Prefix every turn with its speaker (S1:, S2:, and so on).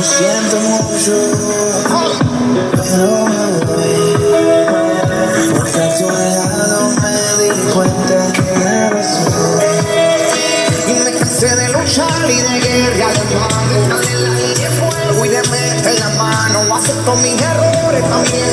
S1: Lo siento mucho, pero me voy. Porque a tu lado me di cuenta que nada soy. Y me cansé de luchar y de guerrear en vano. De la línea de fuego y de meter la mano. Acepto mis errores, también